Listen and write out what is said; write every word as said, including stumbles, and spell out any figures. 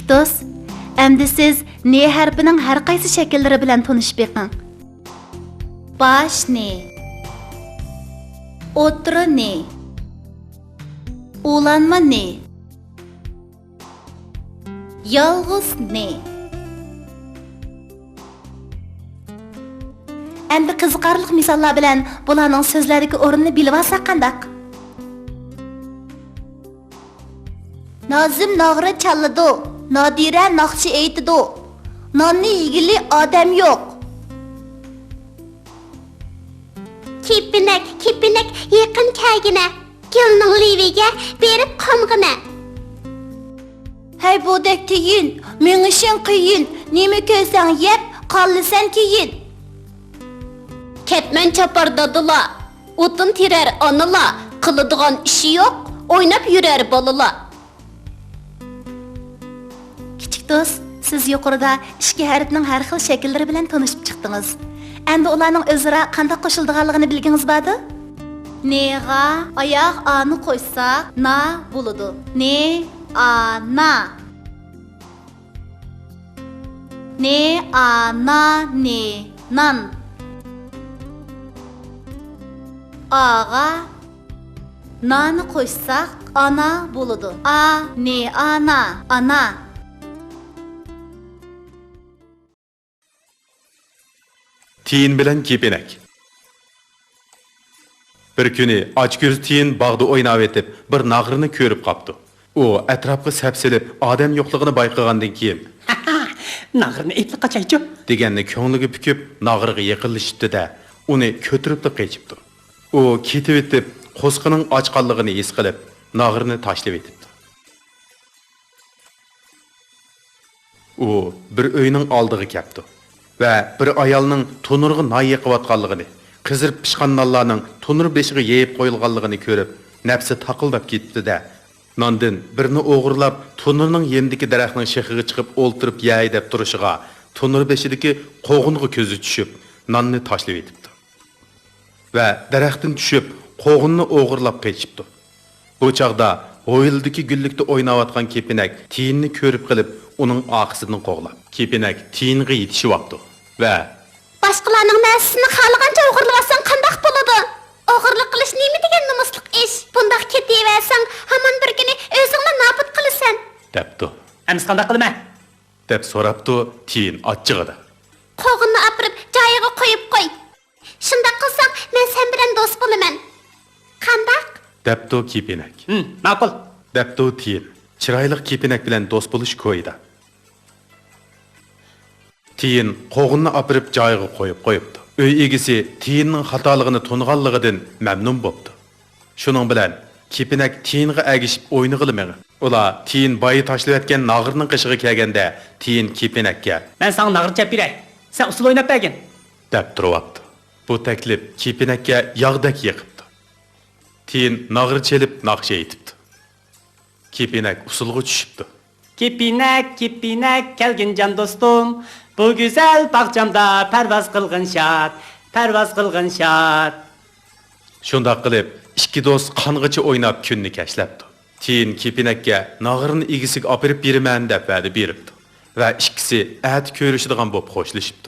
دوست، ئەمدى سىز نې ھەرپىنىڭ ھەر قايسى شەكىللىرى بىلەن تونۇشۇپ بېقىڭ. باش نې، ئوتتۇرا نې، ئۇلانما نې، يالغۇز نې. ئەمدى قىزىقارلىق مىساللار بىلەن بۇلارنىڭ سۆزلەردىكى ئورنىنى بىلىۋالساق قانداق؟ نازىم ناغرا چالىدۇ، نادىرە ناخشا ئېيتىدۇ. ناننى يېگىلى ئادەم يوق. كېپىنەك، كېپىنەك، يېقىن كەلگىنە. گۈلنىڭ لېۋىگە بېرىپ قونغىنە. ھەي، بۇدەك تىيىن، مېڭىشىڭ قىيىن، نېمە كۆرسەڭ يەپ، قالىسەن كېيىن. كەتمەن چاپار دادىلار، ئوتۇن تېرەر ئانىلار، قىلىدىغان ئىشى يوق، ئويناپ يۈرەر بالىلار. كىچىك دوست، سىز يۇقىرىدا ئىككى ھەرپنىڭ ھەر خىل شەكىللىرى بىلەن تونۇشۇپ چىقتىڭىز. ئەمدى ئۇلارنىڭ ئۆزئارا قانداق قوشۇلىدىغانلىقىنى بىلگىڭىز باردۇ؟ نېغا ئاياغ ئانى قوشساق، نا بولىدۇ. نې، ئا، نا. نې، ئا، نا، نې، نان. ئاغا نانى قوشساق، ئانا بولىدۇ. ئا، نې، ئانا، ئانا. تىيىن بىلەن كېپىنەك. بىر كۈنى ئاچكۆز تىيىن باغدا ئويناۋېتىپ، بىر ناغرىنى كۆرۈپ قاپتۇ. ئۇ ئەتراپقا سەپسېلىپ، ئادەم يوقلۇقىنى بايقىغاندىن كېيىن، ناغرىنى ئېيتىپ قاچايچۇ، دېگەننى كۆڭلىگە پۈكۈپ، ناغرىغا يېقىنلىشىپتۇ-دە، ئۇنى كۆتۈرۈپلا قېچىپتۇ. ئۇ كېتىۋېتىپ، قوسىقىنىڭ ئاچقانلىقىنى ھېس قىلىپ، ناغرىنى تاشلىۋېتىپتۇ. ئۇ بىر ئۆينىڭ ئالدىغا كەپتۇ ۋە بىر ئايالنىڭ تونۇرغا نان يېقىۋاتقانلىقىنى، قىزىرىپ پىشقان نانلارنىڭ تونۇر بېشىغا يېيىپ قويۇلغانلىقىنى كۆرۈپ، نەپسى تاقىلداپ كېتىپتۇ-دە، ناندىن بىرنى ئوغرىلاپ، تونۇرنىڭ يېنىدىكى دەرەخنىڭ شېخىغا چىقىپ ئولتۇرۇپ يەي دەپ تۇرۇشىغا، تونۇر بېشىدىكى قوغۇنغا كۆزى چۈشۈپ، ناننى تاشلىۋېتىپتۇ. ۋە دەرەختىن چۈشۈپ، قوغۇننى ئوغرىلاپ قېچىپتۇ. بۇ چاغدا ھويلىدىكى گۈللۈكتە ئويناۋاتقان كېپىنەك تىيىننى كۆرۈپ قېلىپ، ئۇنىڭ ئارقىسىدىن قوغلاپ، كېپىنەك تىيىنغا يېتىشىۋاپتۇ ۋە، باشقىلارنىڭ نەرسىسىنى خالىغانچە ئوغرىلىۋالساڭ قانداق بولىدۇ؟ ئوغرىلىق قىلىش نېمە دېگەن نومۇسلۇق ئىش؟ بۇنداق كېتىۋەرسەڭ، ھامان بىر كۈنى ئۆزۈڭلا نابۇت قىلىسەن. دەپتۇ. ئەمىسە قانداق قىلىمەن؟ دەپ سوراپتۇ تىيىن ئاچچىقىدا. قوغۇننى ئاپىرىپ جايىغا قويۇپ قوي. شۇنداق قىلساڭ، مەن سەن بىلەن دوست بولىمەن. قانداق؟ دەپتۇ كېپىنەك. ھىم، ماقۇل. دەپتۇ تىيىن، چىرايلىق كېپىنەك بىلەن دوست بولۇش كويىدا. تىيىن قوغۇننى ئاپىرىپ جايىغا قويۇپ قويۇپتۇ. ئۆي ئىگىسى تىيىننىڭ خاتالىقىنى تونۇغانلىقىدىن مەمنۇن بوپتۇ. شۇنىڭ بىلەن كېپىنەك تىيىنغا ئەگىشىپ ئوينىغىلى مېڭىپ، ئۇلار تىيىن بايا تاشلىۋەتكەن ناغرىنىڭ قېشىغا كەلگەندە، تىيىن كېپىنەككە، مەن ساڭا ناغرا چېلىپ بېرەي، سەن ئۇسسۇل ئويناپ بەرگىن، دەپ تۇرۇۋاپتۇ. بۇ تەكلىپ كېپىنەككە ياغدەك يېقىپتۇ. تىيىن ناغرا چېلىپ ناخشا ئېيتىپتۇ. كېپىنەك ئۇسسۇلغا چۈشۈپتۇ. كېپىنەك، كېپىنەك، كەلگىن جان دوستۇم، بۇ گۈزەل باغچامدا پەرۋاز قىلغىن شاد، پەرۋاز قىلغىن شاد. شۇنداق قىلىپ، ئىككى دوست قانغىچە ئويناپ كۈننى كەچلەپتۇ. تىيىن كېپىنەككە ناغرىنى ئىگىسىگە ئاپىرىپ بېرىمەن دەپ ۋەدە بېرىپتۇ ۋە ئىككىسى ئەتە كۆرۈشىدىغان بولۇپ خوشلىشىپتۇ.